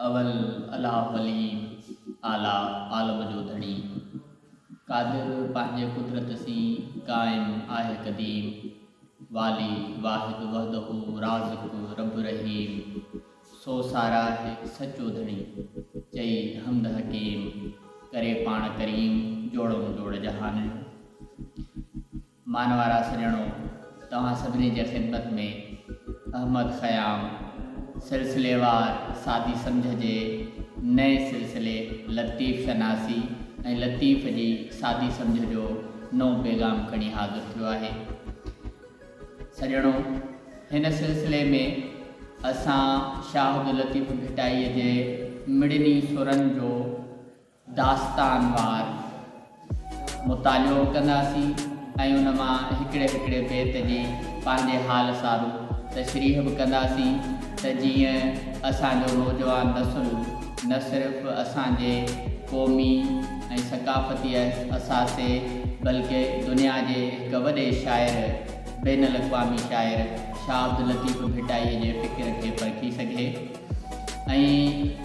اول الله عليم، اعليٰ عالم جو ڌڻي، قادر پنهنجي قدرت سين، قائم آهي قديم، والي واحد وحده، رازق رب رحيم، سو ساراهه سچو ڌڻي، چئي حمد حڪيم، ڪري پاڻ ڪريم، جوڙئون جوڙ جهان جو. مانوارا سڄڻو، توهان سڀني جي خدمت ۾ احمد خيام سلسليوار سادي سمجهه جي نئين سلسلي لطيف شناسي ۽ لطيف جي سادي سمجهه جو نئون پيغام کڻي حاضر ٿيو آهي. سڄڻو، هن سلسلي ۾ اسان شاهه عبداللطيف ڀٽائيء جي مڙني سرن جو داستان وار مطالعو به ڪنداسين ۽ ان مان هڪڙي هڪڙي بيت جي پنهنجي حال سارو تشريح به ڪنداسين ته جيئن اسان جو نوجوان نسل نه صرف اسان جي قومي ۽ ثقافتي اثاثي بلڪه دنيا جي هڪ وڏي شاعر بين الاقوامي شاعر شاهه عبداللطيف ڀٽائيء جي فڪر کي پرکي سگهي. ۽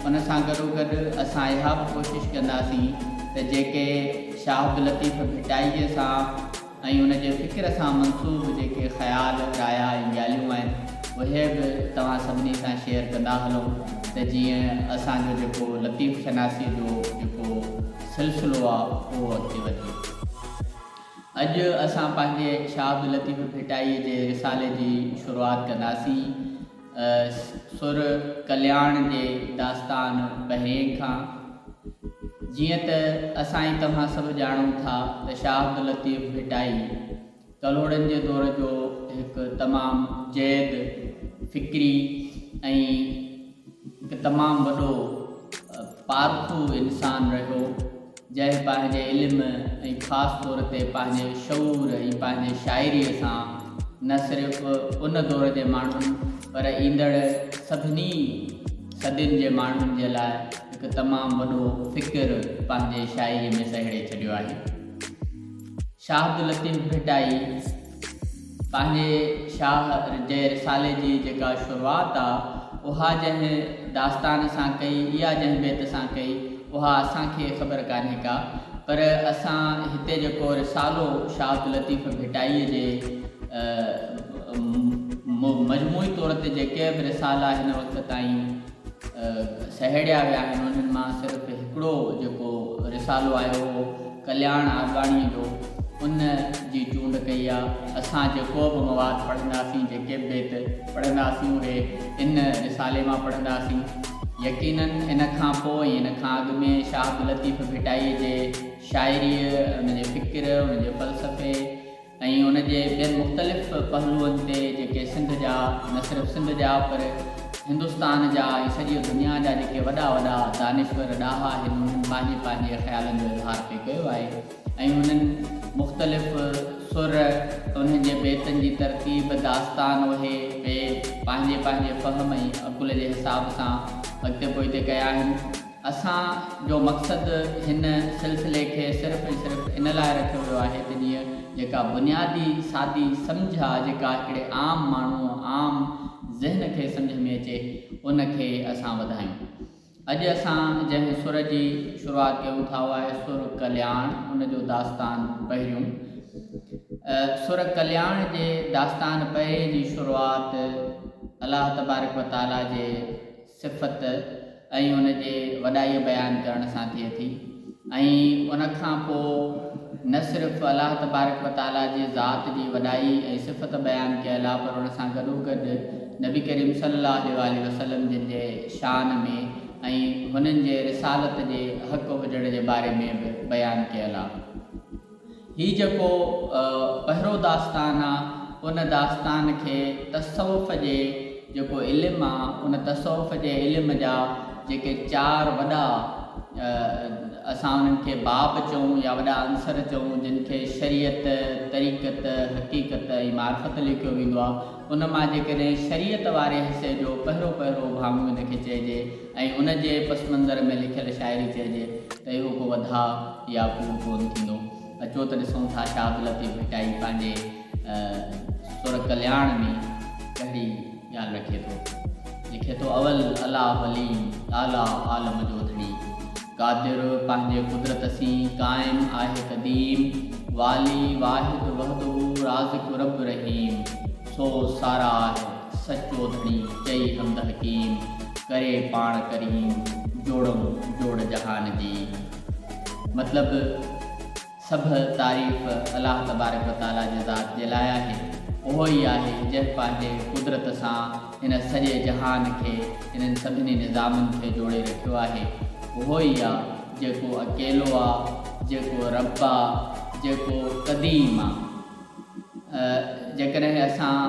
ان سان گڏوگڏ اسان اها به ڪوشش ڪنداسين ته جيڪي شاهه عبداللطيف ڀٽائيء سان ۽ ان جي فڪر سان منسوب جيڪي خيال، رايا ۽ ڳالهيون آهن، اهي به توهان سڀني سان شيئر ڪندا هلون ته جيئن اسان جو جيڪو لطيف شناسيء جو جيڪو سلسلو آهي اهو اڳتي وڌي. اڄ اسان پنهنجي شاهه عبداللطيف ڀٽائيء جي رسالي جي شروعات ڪنداسين. سر ڪلياڻ جي داستان پهرين کان. جيئن ته اسان ۽ توهان سڀ ڄاڻون ٿا ته شاهه عبداللطيف ڀٽائي ڪلهوڙن جي دور جو هڪ تمام جيد فڪري ۽ هڪ تمام وڏو پارکو انسان رهيو. جنهن پنهنجي علم ۽ خاص طور تي پنهنجي شعور ۽ پنهنجي شاعريء سان نه صرف ان دور جي ماڻهن پر ايندڙ سڀني صدين جي ماڻهن جي لاء هڪ تمام وڏو فڪر پنهنجي شاعريء ۾ سهيڙي ڇڏيو آهي. شاهه عبداللطيف ڀٽائي پنهنجي شاهه جي رسالي جي جيڪا شروعات آ، اها جنهن داستان سان ڪئي يا جنهن بيت سان ڪئي، اها اسان کي خبر ڪانهي ڪا، پر اسان هتي جيڪو رسالو شاهه عبداللطيف ڀٽائيء جي مجموعي طور تي جيڪي به رسالا هن وقت تائين سهيڙيا ويا آهن، انهن مان صرف هڪڙو جيڪو رسالو آيو هو، ڪلياڻ آڏواڻيء جو ان جي چونڊ ڪئي آ. اسان جيڪو به مواد پڙهنداسين، جيڪي به بيت پڙهنداسين اهي ان رسالي مان پڙهنداسين. يقيناً ان کان پوء ۽ ان کان اڳ ۾ شاهه عبداللطيف ڀٽائيء جي شاعريء، ان جي فڪر، ان جي فلسفي، ۽ ان جي ٻين مختلف پهلوئن تي جيڪي سنڌ جا نه صرف سنڌ جا پر هندستان جا ۽ سڄيء دنيا جا جيڪي وڏا وڏا دانشور ڏاها آهن انهن پنهنجي پنهنجي خيالن جو اظهار پئي ڪيو آهي ۽ انهن مختلف سر انهن جي بيتن جي ترتيب داستان اهي پئي پنهنجي پنهنجي فهم ۽ عقل جي حساب سان اڳتي پوئتي ڪيا آهن. اسان جو مقصد هن سلسلي کي صرف ۽ صرف ان لاء رکيو ويو آهي ته جيئن جيڪا بنيادي سادي سمجهه آ جيڪا هڪڙي عام ماڻهوء عام ذهن کي سمجهه ۾ اچي ان کي اسان وڌايون. اڄ اسان جنهن سر جي شروعات ڪيون ٿا اهو آهي سر ڪلياڻ ان جو داستان پهريون. سر ڪلياڻ جي داستان پهرين جي شروعات الله تبارڪ و تعاليٰ جي صفت ۽ ان جي وڏائيء بيان ڪرڻ سان ٿئي ٿي ۽ ان کان پوء نه صرف الله تبارڪ و تعاليٰ جي ذات جي وڏائي ۽ صفت بيان ڪيل آهي پر ان سان گڏوگڏ نبي ڪريم صلي الله عليه واٰله وسلم جن جي شان ۾ ۽ هنن جي رسالت جي حق هجڻ جي باري ۾ به بيان ڪيل آهي. هي جيڪو پهريون داستان آ ان داستان کي تصوف جي جيڪو علم آ ان تصوف جي علم جا جيڪي چار وڏا اسان انهن کي باب چئون يا وڏا عنصر چئون جن کي شريعت، طريقت، حقيقت ۽ معرفت ليکيو ويندو آ ان مان جيڪڏهن شريعت واري حصي جو پهريون پهريون ڀاڱو ان کي چئجي ۽ ان جي پس منظر ۾ لکيل شاعري چئجي ته اهو ڪو وڌاء يا ڪوڙ ڪونه ٿيندو. اچو ته ڏسون ٿا شاهه عبداللطيف ڀٽائي پنهنجي سر ڪلياڻ ۾ ڪهڙي ڳالهه رکي ٿو. لکي ٿو، اول الله عليم، اعليٰ عالم جو ڌڻي. قادر پنهنجي قدرت سين، قائم آهي قديم. والي واحد وحده، رازق رب رحيم. سو ساراهه سچو ڌڻي، چئي حمد حڪيم. ڪري پاڻ ڪريم، جوڙئون جوڙ جهان جي. مطلب. سڀ تعريف الله تبارڪ و تعاليٰ جي ذات جي لاء آهي. اهو ئي آهي جنهن پنهنجي قدرت سان هن سڄي جهان کي، انهن سڀني نظامن کي جوڙي رکيو آهي. اهو ئي آ جيڪو اڪيلو آ، جيڪو رب آ، جيڪو قديم آ. جيڪڏهن اسان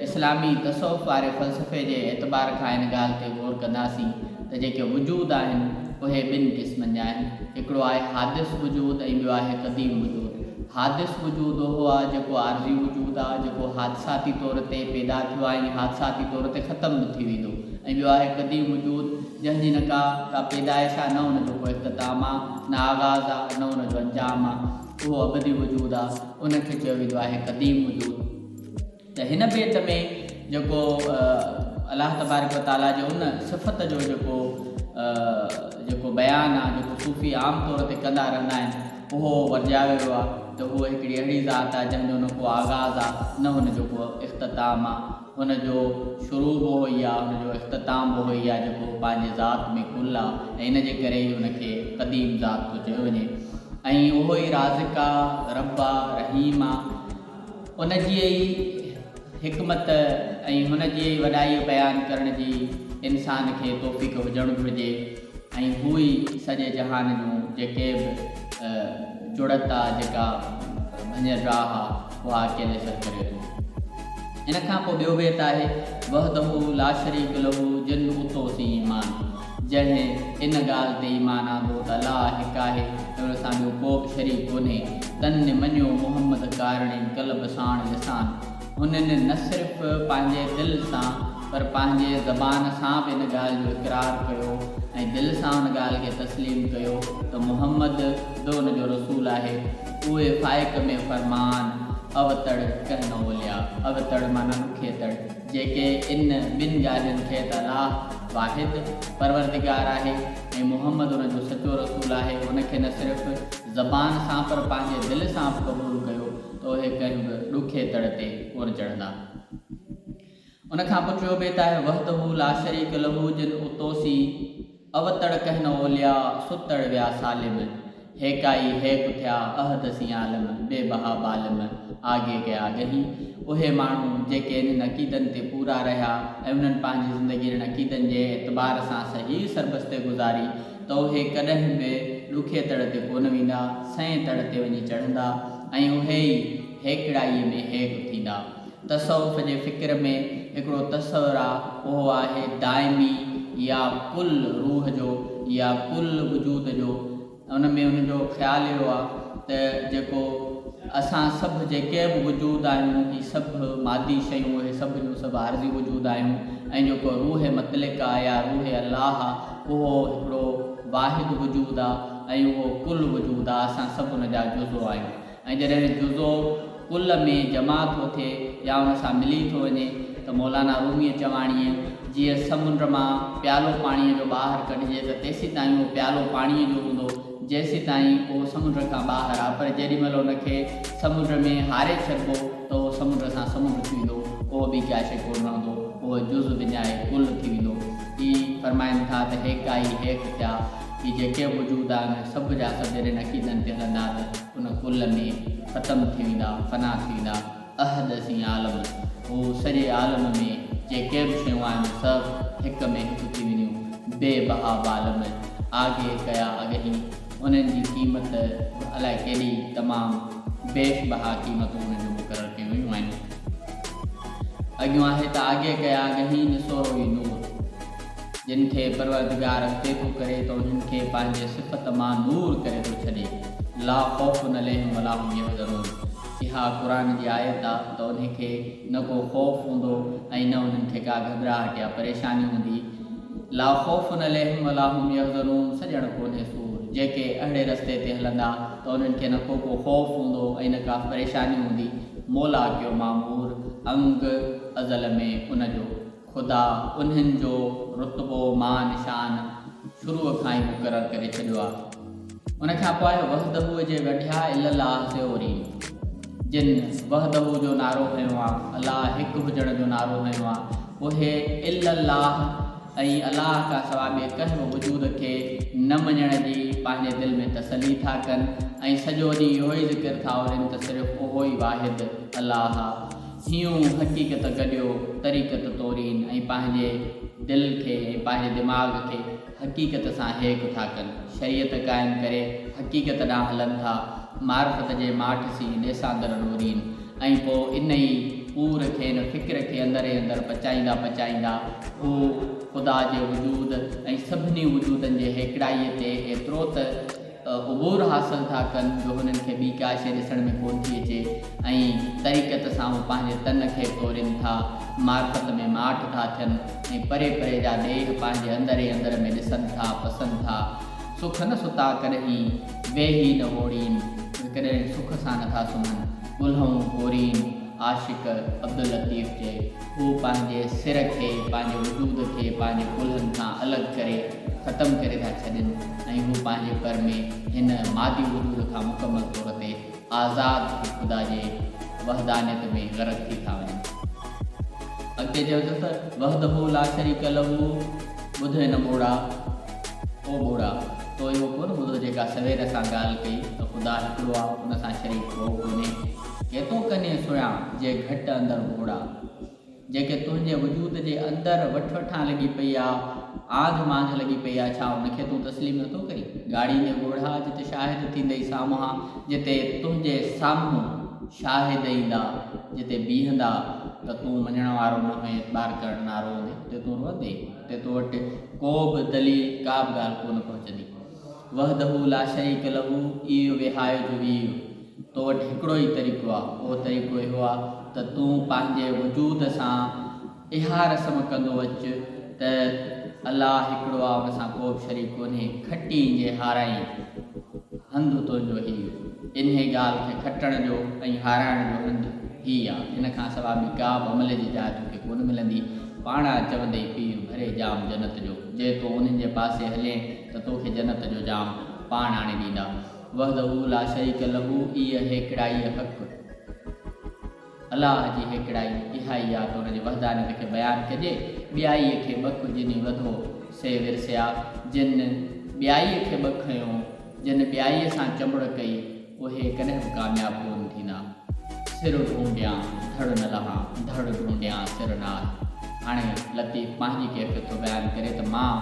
اسلامي تصوف واري فلسفي جي اعتبار کان ان ڳالهه تي غور ڪنداسين ته جيڪي وجود آهن اهي ٻن قسمن جا آهن، هڪڙو آهي حادث وجود ۽ ٻيو آهي قديم وجود. حادث وجود اهو آهي جيڪو عارضي وجود آهي، جيڪو حادثاتي طور تي پيدا ٿيو آهي ۽ حادثاتي طور تي ختم به ٿي ويندو ۽ ٻيو آهي قديم وجود جنهن جي نه ڪا ڪا پيدائش آهي نه ان جو ڪو اختتام آهي، نه آغاز آهي نه ان جو انجام آهي. اهو ابدي وجود آ، ان کي چيو ويندو آهي قديم وجود. ته هن بيت ۾ جيڪو الله تبارڪ و تعاليٰ جي ان صفت جو جيڪو جيڪو بيان آ، جيڪو صوفي عام طور تي ڪندا رهندا آهن، اهو ورجايو ويو آ ته هو هڪڙي اهڙي ذات آ جنهن جو نه ڪو آغاز آ نه هن جو ڪو اختتام آ. هن جو شروع به اهو ئي آ، هن جو اختتام به اهو ئي آ جيڪو پنهنجي ذات ۾ ڪل آ ۽ ان جي ڪري ئي هن کي قديم ذات ٿو چيو وڃي ۽ اهو ئي رازق آ، رب آ، رحيم آ. ان جي ئي حڪمت ۽ هن جي ئي وڏائيء بيان ڪرڻ جي انسان کي توفيق هجڻ گهرجي ۽ هو ئي سڄي جهان جون جيڪي به جڙت آ، جيڪا ڀڃ ڊاهه آ، اها اڪيلي سر ڪري ٿو. ان کان پوء ٻيو بيت آهي، وحده لا شريڪ له جن اتو سين ايمان، جنهن ان ڳالهه تي ايمان آندو ته الله هڪ آهي ۽ ان سان ٻيو ڪو به شريڪ ڪونهي، تن مڃيو محمد ڪارڻي قلب ساڻ لسان، هنن نه صرف پنهنجي دل سان پر پنهنجي زبان سان به ان ڳالهه جو اقرار ڪيو ۽ دل سان ان ڳالهه کي تسليم ڪيو ته محمد به ان جو رسول آهي. اهي فائق ۾ فرمان، اوتڙ ڪنهن نه اوليا، اوتڙ معنيٰ ڏکي تڙ، جيڪي ان ٻن ڳالهين کي ته الله واحد پروردگار آهي ۽ محمد ان جو سچو رسول آهي ان کي نه صرف زبان سان پر پنهنجي دل سان به قبول ڪيو ته اهي ڪنهن به ڏکي تڙ تي ڪونه چڙهندا. ان کان پوء ٽيون بيت آهي، وحده لا شريڪ له جن اتوسي، اوتڙ ڪنهن نه اوليا، ستڙ ويا سالم، هيڪائي هيڪ ٿيا، احد سين عالم، بي بها بالم، آگي ڪيا اڳهين. اهي ماڻهو جيڪي انهن عقيدن تي پورا رهيا ۽ انهن پنهنجي زندگي انهن عقيدن جي اعتبار سان صحيح سربستي گذاري ته اهي ڪڏهن به ڏکي تڙ تي ڪونه ويندا، سئين تڙ تي وڃي چڙهندا ۽ اهي ئي هيڪڙائيء ۾ هيڪ ٿيندا. تصوف جي فڪر ۾ هڪڙو تصور آ اهو آهي دائمي يا ڪل روح جو يا ڪل وجود جو ان ۾ ان جو خيال اهو آ ته جيڪو اسان سڀ جيڪي به وجود آهيون هي سڀ مادي شيون اهي سڀ جون سڀ عارضي وجود آهيون ۽ جيڪو روح مطلق آ يا روح الله آ اهو هڪڙو واحد وجود آ ۽ اهو ڪل وجود آ اسان سڀ ان جا جزو آهيون. ۽ جڏهن جزو ڪل ۾ جمع ٿو ٿئي يا ان سان ملي ٿو وڃي ته مولانا روميء چواڻيء جيئن سمنڊ مان پيالو پاڻيء جو ٻاهر ڪڍجي ته تيسيتائين اهو پيالو پاڻيء جو هوندو جيسيتائين اهو سمنڊ کان ٻاهر آ پر جيڏي مهل ان کي سمنڊ ۾ هاري ڇڏبو ته اهو سمنڊ سان سمنڊ ٿي ويندو اهو ٻي ڪا شيء ڪونه رهندو اهو جز وڃائي ڪل ٿي ويندو. هي فرمائن ٿا ته هيڪائي هيڪ ٿيا. هي جيڪي به وجود آهن اهي سڀ جا سڀ جڏهن عقيدن تي هلندا ته ان ڪل ۾ ختم ٿي ويندا، فنا ٿي ويندا. احد سين عالم، هو سڄي عالم ۾ جيڪي به شيون آهن سڀ هڪ ۾ هڪ ٿي وينديون. بي بها بالم، آگي ڪيا اڳهين، انهن جي قيمت به الائي ڪيڏي تمام بيش بها قيمتون انهن جون مقرر ڪيون ويون آهن. اڳيون آهي ته آگي ڪيا اڳهين نسورو ئي نور. جن کي پروردگار اڳتي ٿو ڪري ته انهن کي پنهنجي صفت مان نور ڪري ٿو ڇڏي، لا خوف عليهم ولا هم يحزنون، اها قرآن جي آيت آ ته انهي کي نه ڪو خوف هوندو ۽ نه انهن کي ڪا گهٻراهٽ يا پريشاني هوندي، لا خوف عليهم ولا هم يحزنون سڄڻ ڪونهي سور، جيڪي اهڙي رستي تي هلندا ته انهن کي نه ڪو ڪو خوف هوندو ۽ نه ڪا پريشاني هوندي، مولا ڪيو معمور انگ ازل ۾ ان جو. خدا انهن جو رتبو، مان، شان شروع کان ئي مقرر ڪري ڇڏيو آهي. ان کان پوء وحده جي وڍيا الا الله سي اورين، جن وحده جو نعرو هنيو آ، الله هڪ هجڻ جو نعرو هنيو آ، اهي الا الله ۽ الله کان سوا ٻئي ڪنهن به وجود کي نه مڃڻ جي پنهنجي دل ۾ تسلي ٿا ڪن ۽ سڄو ڏينهن اهو ئي ذڪر ٿا اورين ته صرف اهو ئي واحد الله آ. هيون حقيقت گڏيو طريقت تورين ۽ پنهنجي دل کي ۽ پنهنجي دماغ کي حقيقت سان هيڪ ٿا ڪن. شريعت قائم ڪري حقيقت ڏانهن هلن ٿا. معرفت جي ماٺ سين ڏيساندر ڏورين ۽ پوء ان ئي پور کي ان فڪر کي اندر ئي اندر پچائيندا پچائيندا هو خدا جي وجود ۽ سڀني وجودن جي هيڪڙائيء تي ايترو ته عبور حاصل ٿا ڪن جو هنن کي ٻي ڪا شيء ڏسڻ ۾ ڪونه ٿي اچي ۽ طريقت سان هو پنهنجي تن کي تورين ٿا، معرفت ۾ ماٺ ٿا ٿين ۽ پري پري جا ڏيهه پنهنجي اندر ئي اندر ۾ ڏسن ٿا، پسن ٿا. سک نه ستا ڪڏهين، ويهي نه ووڙين، اهي ڪڏهن سک سان نه ٿا سمهن، ڪلهئون ڪورين، عاشق عبداللطيف چئي، هو پنهنجي سر کي، پنهنجي وجود کي پنهنجي ڪلهن کان الڳ ڪري ختم ڪري ٿا ڇڏين ۽ هو پنهنجي پر ۾ هن مادي وجود کان مڪمل طور تي آزاد ٿي خدا جي وحدانيت ۾ غرق ٿي ٿا وڃن. اڳتي چيو اٿس ته، وحده لا شريڪ له ٻڌ هن ٻوڙا، او ٻوڙا! تو اهو ڪونه ٻڌو جيڪا سوير اسان ڳالهه ڪئي ته خدا هڪڙو آ، ان سان شريڪ ڪو ڪونهي. ڪيتو ڪنين سڻيان، جي گهٽ اندر گهوڙا. جيڪي تنهنجي وجود جي اندر وٺ وٺان لڳي پئي آ، آنڌ مانڌ لڳي پئي آ، ڇا ان کي تون تسليم نٿو ڪرين؟ ڳاڙيندي ڳوڙها، جت شاهد ٿيندئي سامهان، جتي تنهنجي سامهون شاهد ايندا، جتي بيهندا ته تون مڃڻ وارو نه هئين، اعتبار ڪرڻ نه روئندي، اتي تون روئندين، اتي تو وٽ ڪو به دليل، ڪا به ڳالهه ڪو نه پهچندي. وحده لا شريڪ له، ايء وهاء جو ويء. تو وٽ هڪڙو ئي طريقو آ، اهو طريقو اهو آ ته تون پنهنجي وجود سان اها رسم ڪندو اچ ته الله هڪڙو آ، ان سان ڪو به شريڪ ڪونهي، کٽين جي هارائين هنڌ تنهنجو هي. انهي ڳالهه کي کٽڻ جو ۽ هارائڻ جو هنڌ هي آ، ان کان سوا ٻي ڪا به عمل جي جاء توکي ڪونه ملندي. پاڻ آ چوندئي پيء ڀري جام جنت جو، جي تون انهن جي پاسي هلين ته توکي جنت جو جام پاڻ آڻي ڏيندا. وحده لا شريڪ له ايء هيڪڙائيء حق، الله جي هيڪڙائي اها ئي آ ته ان جي وحدانيت کي بيان ڪجي، ٻيائيء کي ٻک جني وڌو سي ورسيا، جن ٻيائيء کي ٻک هنيو، جن ٻيائيء سان چنبڙ ڪئي، اهي ڪڏهن به ڪامياب ڪونه ٿيندا. سر ڍونڍيان ڌڙ نه لهان، ڌڙ ڍونڍيان سر نه آهي. هاڻي لطيف پنهنجي ڪيفيت ٿو بيان ڪري ته مان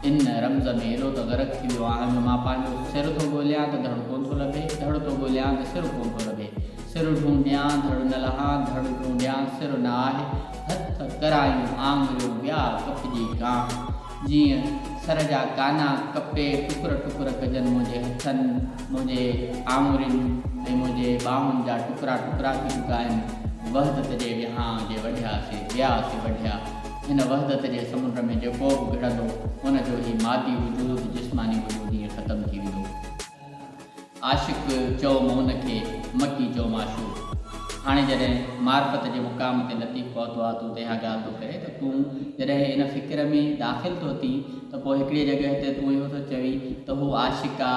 ان رمز ۾ ايڏو ته غرق ٿي ويو آهيان جو مان پنهنجو سر ٿو ڳوليان ته ڌڙ ڪونه ٿو لڀي، ڌڙ ٿو ڳوليان ته سر ڪونه ٿو لڀي. سر ڍونڍيان ڌڙ نه لهان، ڌڙ ڍونڍيان سر نه آهي. هٿ ڪرايون آڱريون ويا ڪپجي ڪانهه. جيئن سر جا ڪانا ڪپي ٽڪر ٽڪر ڪجن منهنجي هٿن، منهنجي آڱرين ۽ منهنجي ٻانهن جا ٽڪرا ٽڪرا ٿي چڪا آهن. وحدت جي وهانء جي وڍيا سي ويا سي وڍيا. هن وحدت جي سمنڊ ۾ جيڪو به گهڙندو ان جو هي مادي وجود، جسماني وجود ائين ختم ٿي ويندو. عاشق چئو مون کي، مڪي چئو معشوق. هاڻي جڏهن معرفت جي مقام تي لطيف پهتو آ ته اتي اها ڳالهه ٿو ڪري ته تون جڏهن ان فڪر ۾ داخل ٿو ٿين ته پوء هڪڙيء جڳهه تي تون اهو ٿو چوين ته هو عاشق آ،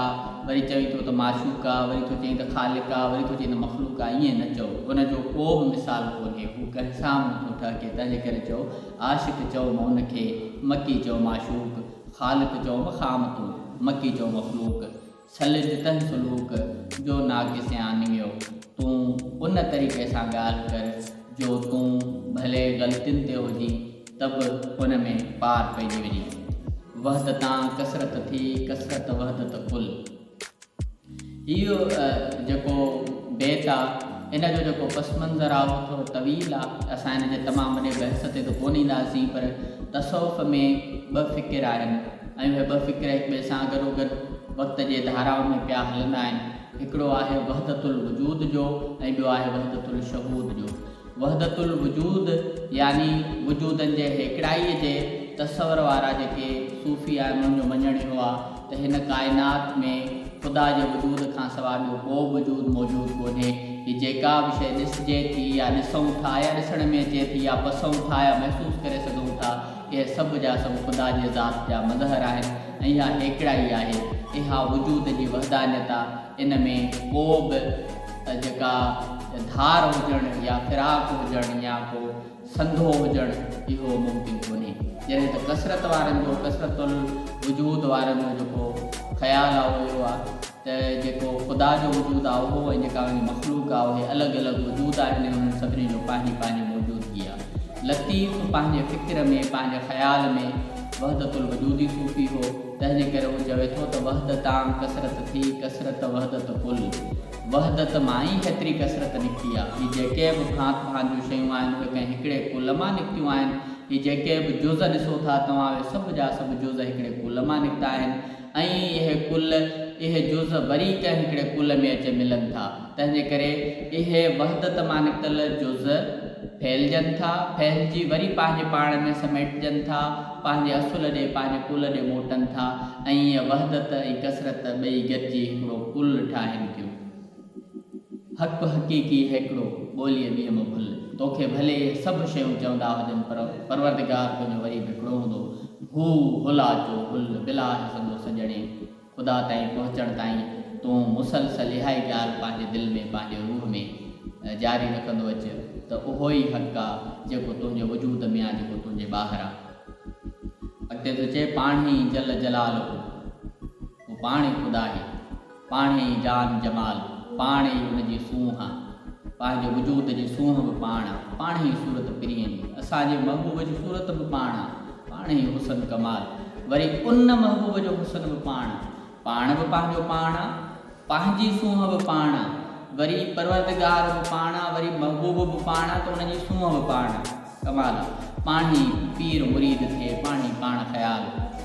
وري چوين ٿو ته معشوق آ، وري ٿو چئين ته خالق آ، وري ٿو چئين ته مخلوق آ، ائين نه چئو، ان جو ڪو به مثال ڪونهي، هو ڪنهن سان به نٿو ٺهڪي، تنهنجي ڪري چئو عاشق چئو مون کي، مڪي چئو معشوق، خالق چئو مخام تون، مڪي چئو مخلوق. سلج تنهن سلوڪ، جو ناقصيان نويو. تون ان طريقي سان ڳالهه ڪر، جو تون ڀلي غلطين تي هجين ته به ان ۾ پار پئجي وڃين. وحدتان ڪثرت ٿي، ڪثرت وحدت ڪل. هيء جيڪو بيت آ، ان جو جيڪو پس منظر آ، اهو ٿورو طويل آ. اسان ان جي تمام وڏي بحث تي ته ڪونه اينداسين، پر تصوف ۾ ٻه فڪر آهن. ۽ اهي ٻه فڪر هڪ ٻئي سان گڏوگڏ وقت جي ڌارائن ۾ پيا هلندا آهن. هڪڙو آهي وحدت الوجود جو ۽ ٻيو آهي وحدت الشهود جو. وحدت الوجود يعني وجودن جي هيڪڙائيء جي تصور وارا جيڪي صوفي آهن انهن جو مڃڻ اهو آهي ته هن ڪائنات ۾ خدا جي وجود کان سواء ٻيو ڪو به وجود موجود ڪونهي. هي جيڪا به شيء ڏسجي ٿي يا ڏسون ٿا يا ڏسڻ ۾ اچي ٿي يا پسون ٿا يا محسوس ڪري سگهون ٿا، اهي سڀ جا سڀ خدا جي ذات جا مظهر آهن ۽ اها هيڪڙائي آهي، اها وجود جي وحدانيت آ، ان ۾ ڪو به جيڪا ڌار هجڻ يا فراق هجڻ يا ڪو سنڌو هجڻ اهو ممڪن ڪونهي. جڏهن ته ڪثرت وارن جو، ڪثرت الوجود وارن جو جيڪو خيال آ اهو اهو آ ته جيڪو خدا جو وجود آ اهو ۽ جيڪا ان جي مخلوق آ اهي الڳ الڳ وجود آهن ۽ انهن سڀني جو پنهنجي پنهنجي موجودگي آ. لطيف پنهنجي فڪر ۾ پنهنجي خيال ۾ وحدت الوجودي صوفي هو، تنهن جي ڪري هو چوي ٿو ته وحدتان ڪثرت ٿي، ڪثرت وحدت ڪل. وحدت مان ئي هيتري ڪثرت نڪتي آ. هي جيڪي به ڀانت ڀانت جون شيون آهن اهي ڪنهن هڪڙي ڪل مان نڪتيون آهن. هي جيڪي به جز ڏسو ٿا توهان اهي سڀ جا سڀ جز هڪڙي ڪل مان نڪتا آهن. ۽ اهي ڪل، اهي جز وري ڪنهن هڪڙي ڪل ۾ اچي ملن ٿا. تنهن جي ڪري اهي وحدت مان نڪتل جز ڦهلجن ٿا، ڦهلجي وري پنهنجي پاڻ ۾ سميٽجن ٿا، پنهنجي اصل ڏي، پنهنجي ڪل ڏي موٽن ٿا ۽ ائين وحدت ۽ ڪثرت ٻئي گڏجي هڪڙو ڪل ٺاهين ٿيون. حق حقيقي هيڪڙو، ٻوليء ٻيء م ڀل. توکي ڀلي اهي سڀ شيون چوندا هجن پر پروردگار تنهنجو وري به هڪڙو هوندو. هو هلا جو هل، بلاهه سندو سڄڻي. خدا تائين پهچڻ تائين تون مسلسل اها ئي ڳالهه پنهنجي دل ۾ پنهنجي روح ۾ جاري رکندو اچ ته اهو ئي حق آ جيڪو تنهنجي وجود ۾ آ جيڪو تنهنجي ٻاهر آ. اڳتي ٿو چئي پاڻهي جل جلاله هو پاڻ ئي خدا آهي. پاڻ ئي جان جمال، پاڻ ئي ان جي سونهن آ. پنهنجي وجود جي سونهن به پاڻ آ. پاڻ ئي صورت پرينء جي، اسان جي محبوب جي صورت به پاڻ آ. پاڻ ئي حسن ڪمال، وري ان محبوب جو حسن به پاڻ آ. پاڻ به پنهنجو پاڻ آ، پنهنجي سونهن به پاڻ آ. وري پروردگار به پاڻ آ، وري محبوب به پاڻ آ ته ان جي سونهن به پاڻ آ. ڪمال آ. پاڻهي پير مريد ٿئي، پاڻهي پاڻ خيال.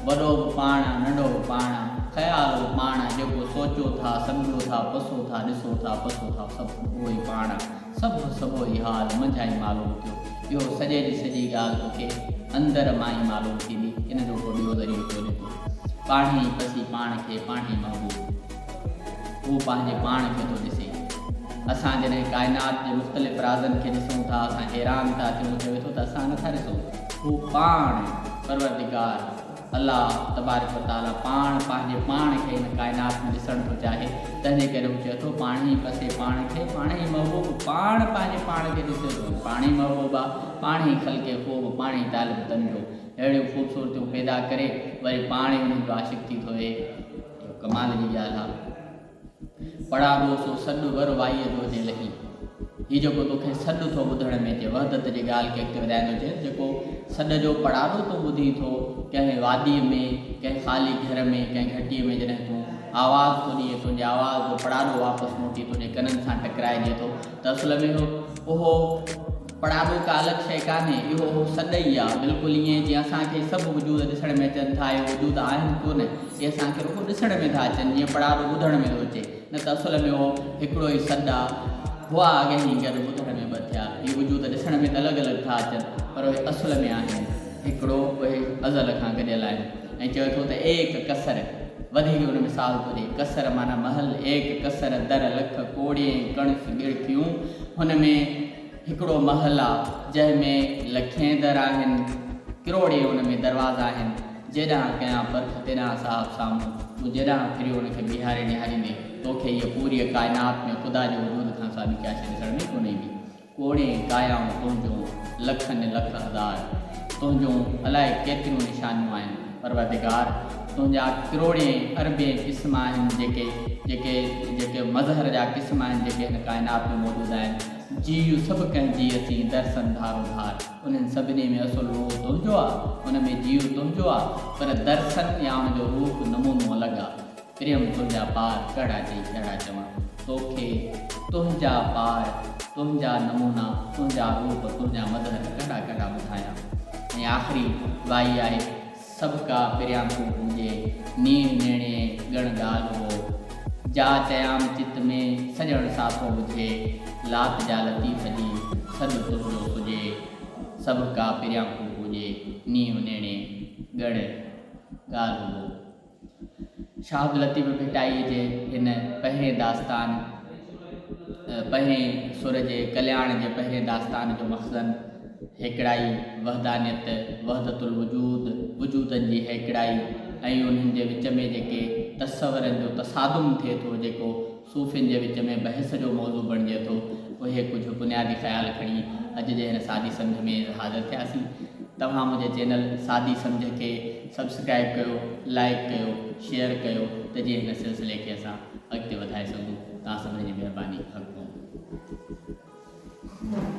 وڏو به پاڻ آ، ننڍو به پاڻ آ. خيال به پاڻ آ، جيڪو سوچو ٿا، سمجهو ٿا، پسو ٿا، ڏسو ٿا، پسو ٿا، سڀ اهو ئي پاڻ آ. سڀ سڀو ئي حال منجهان ئي معلوم ٿيو. اهو سڄي جي سڄي ڳالهه توکي اندر مان ئي معلوم ٿيندي، ان جو ڪو ٻيو ذريعو ڪونهي ڪو. پاڻهي ئي پسي پاڻ کي، پاڻهي محبوب. هو پنهنجي پاڻ کي ٿو ڏسي. اسان جڏهن ڪائنات جي مختلف رازن کي ڏسون ٿا، اسان حيران ٿا ٿيون، چوي ٿو ته اسان نٿا ڏسون، هو پاڻ، پروردگار، الله تبارڪ و تعاليٰ پاڻ پنهنجي پاڻ کي هن ڪائنات ۾ ڏسڻ ٿو چاهي، تنهنجي ڪري هو چئي ٿو، پاڻ ئي پسي پاڻ کي، پاڻ ئي محبوب، پاڻ پنهنجي پاڻ کي ڏسي ٿو، پاڻ ئي محبوب آ، پاڻ ئي خلقي خوب، پاڻ ئي طالب تن جو، اهڙيون خوبصورتيون پيدا ڪري وري پاڻ ئي انهن جو عاشق ٿي ٿو ويهي. اهو ڪمال جي ڳالهه آ. پڙاڏو سو سڏ ور وائيء جو جي لهي. هي جيڪو توکي سڏ ٿو ٻڌڻ ۾ اچي، وحدت جي ڳالهه کي اڳتي وڌائيندو چئي ته جيڪو سڏ جو پڙاڏو تون ٻڌين ٿو، ڪنهن واديء ۾، ڪنهن خالي گهر ۾، ڪنهن گهٽيء ۾ جڏهن تون آواز ٿو ڏئين، تنهنجي آواز جو پڙاڏو واپس موٽي تنهنجي ڪنن سان ٽڪرائجي ٿو ته اصل ۾ اهو پڙاڏو ڪا الڳ شيء ڪانهي، اهو اهو سڏ ئي آ، بلڪل ائين جيئن اسان کي سڀ وجود ڏسڻ ۾ اچن ٿا، اهي وجود آهن ڪونه، اهي اسان کي رڳو ڏسڻ ۾ ٿا اچن، جيئن پڙاڏو ٻڌڻ ۾ ٿو اچي، نه ته اصل ۾ اهو هڪڙو ئي سڏ آ، هئا اڳهين گڏ ٻڌڻ ۾ ٻه ٿيا، اهي وجود ڏسڻ ۾ ته الڳ الڳ ٿا اچن، پر اهي اصل ۾ آهن هڪڙو، اهي ازل کان گڏيل آهن. ۽ چوي ٿو ته ايڪ قصر، وڌيڪ ان مثال ٿو ڏئي، قصر معنيٰ محل، ايڪ قصر در لک ڪوڙين ڪڻس ڳڙکيون، هن ۾ هڪڙو محل آ، جنهن ۾ لکين در آهن، ڪروڙين ان ۾ دروازا آهن. جيڏانهن ڪيان پرک، تيڏانهن صاحب سامهون. تون جيڏانهن ڦريو ان کي بيهاري نهاريندين، توکي هيء پوريء ڪائنات ۾ خدا جي وجود کان سوا ٻي ڪا شيء ڏسڻ ۾ ڪونه ايندي. ڪوڙين ڪايائون تنهنجون، لکن لک هزار. تنهنجون الائي ڪيتريون نشانيون آهن. پروردگار! تنهنجا ڪروڙين اربين قسم آهن، جيڪي جيڪي جيڪي مظهر جا قسم آهن، جيڪي هن ڪائنات ۾ موجود آهن. جيء سڀ ڪنهن جيء سين، درسن ڌارو ڌار. انهن سڀني ۾ اصل روح تنهنجو آ، ان ۾ جيء تنهنجو آ، پر درسن يا ان جو روپ نمونو الڳ آ. پريم تنهنجا پار، ڪهڙا چئي ڪهڙا چوان. توکي تنهنجا پار، تنهنجا نمونا، تنهنجا روپ، تنهنجا مظهر ڪهڙا ڪهڙا ٻڌايان. ۽ آخري وائي آهي. سڀ ڪا پريان ڪو پوڄي، نينهن نيڻي ڳڻ ڳالهه هو. جا چيام چت ۾، سڄڻ سا ٿو ٻجهي. لات جا لطيف جي، سڏ تنهنجو سجهي. سڀ ڪا پريان ڪو پوڄي، نينهن نيڻي ڳڻ ڳالهه هو. شاهه عبداللطيف ڀٽائيء جي هن پهرين داستان. پهرين سر جي ڪلياڻ جي پهرين داستان جو مخزن هيڪڙائي، وحدانيت، وحدت الوجود، وجودن جي هيڪڙائي ۽ انهن جي وچ ۾ جيڪي تصورن جو تصادم ٿئي ٿو جيڪو صوفين جي وچ ۾ بحث جو موضوع بڻجي ٿو، اهي ڪجهه بنيادي خيال کڻي اڄ جي هن سادي سمجهه ۾ حاضر ٿياسين. توهان منهنجي چينل سادي سمجهه کي سبسڪرائيب ڪيو، لائيڪ ڪيو، شيئر ڪيو ته جيئن هن سلسلي کي اسان اڳتي وڌائي سگهون. توهان سڀني جي مهرباني. حق محمد.